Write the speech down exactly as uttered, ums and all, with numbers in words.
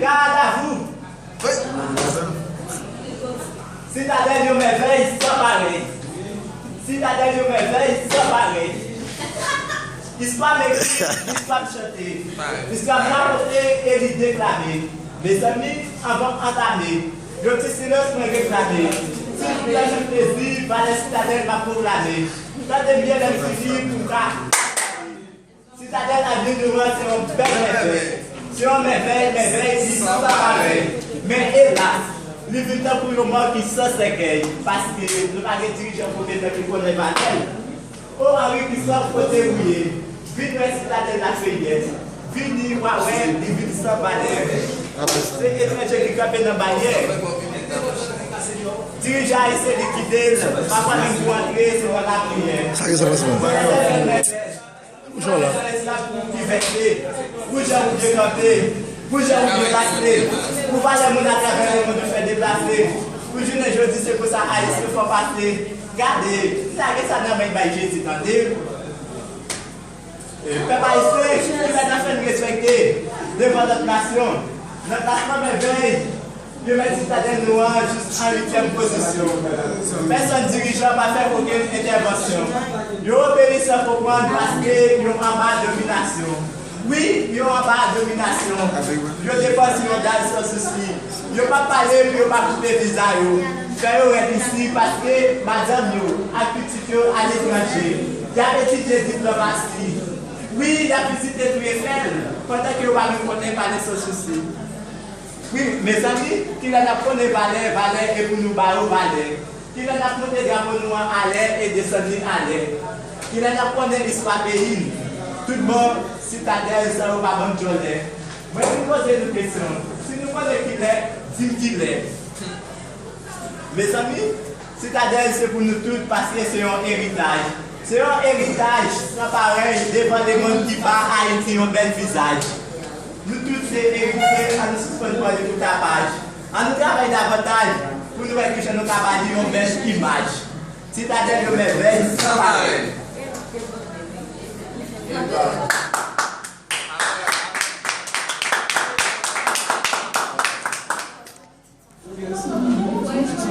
Gad a vou! Sitadèl yon mèvèy san parèy. Sitadèl yon mèvèy san parèy. Istwa m ekri, istwa m chante. Istwa m rakonte e li deklame. Mezanmi, anvan m antame, yon ti silans mwen reklame. Si m pran yon plezi, valè Sitadèl m ap pwoklame. Tande byen lè m fini pou m ka. Sitadèl Avni nou an se yon bèl mèvèy. Se yon mèvèy, mèvèy ki san parèy. Men elas, li vin tankou yon mò ki san sèkèy, paske nou pa gen dirijan konpetan ki konnen valè l. O Anri Krisanf, kote ou ye? Vin wè Sitadèl la feyè. Vini, w a wè, li vin san valè. Se etranje ki kanpe nan baryè. Dirijan ayisyen li kite l, pa pwoblèm pou antre, se nan lapriyè. Sa ki sa, franchman? Pou jan w la. Pou jan ou byen kanpe, pou jan ou byen pase, pou valè moun atravè lemonn ou fè deplase. Pou jounen jodi, se konsa Ayisyen fò pase. Gade, m lage sa nan men bay Jezi, tande. Pèp ayisyen, kilè n ap fè n respekte devan lòt nasyon? Nan klasman mèvèy, yo mèt Sitadèl nou an jis an uityèm pozisyon. Pèsòn dirijan pa fè okenn entèvansyon. Yo obeye san konprann paske yo anba dominasyon. Wi, yo anba dominasyon. Yo depann sou yon dal san sousi. Yo p ap pale pou yo pa koupe viza yo. Fè yo rèd isi paske madanm yo ak pitit yo aletranje. Y ap etidye diplomasi. Wi, y ap vizite Tou Efèl, pandan ke yo pa menm konnen pale san sousi. Wi, mezanmi, kilè n ap konnen valè, valè e pou nou ba yo valè? Kilè n ap monte drapo nou an alè e desann li alè? Kilè n ap konnen istwa peyi n? Tout bon, Sitadèl san yo pa ban m djòlè. Mwen vin poze nou kesyon. Si nou konnen kilè, di m kilè. Mezanmi, Sitadèl se pou nou tout paske se yon eritaj. Se yon eritaj san parèy devan lemonn ki ba Ayiti yon bèl vizaj. Nou tout se eritye, ann nou sispann pran li pou tapaj. Ann nou travay davantaj pou nou wè kijan nou ka ba li yon bèl imaj. Sitadèl yon mèvèy san parèy.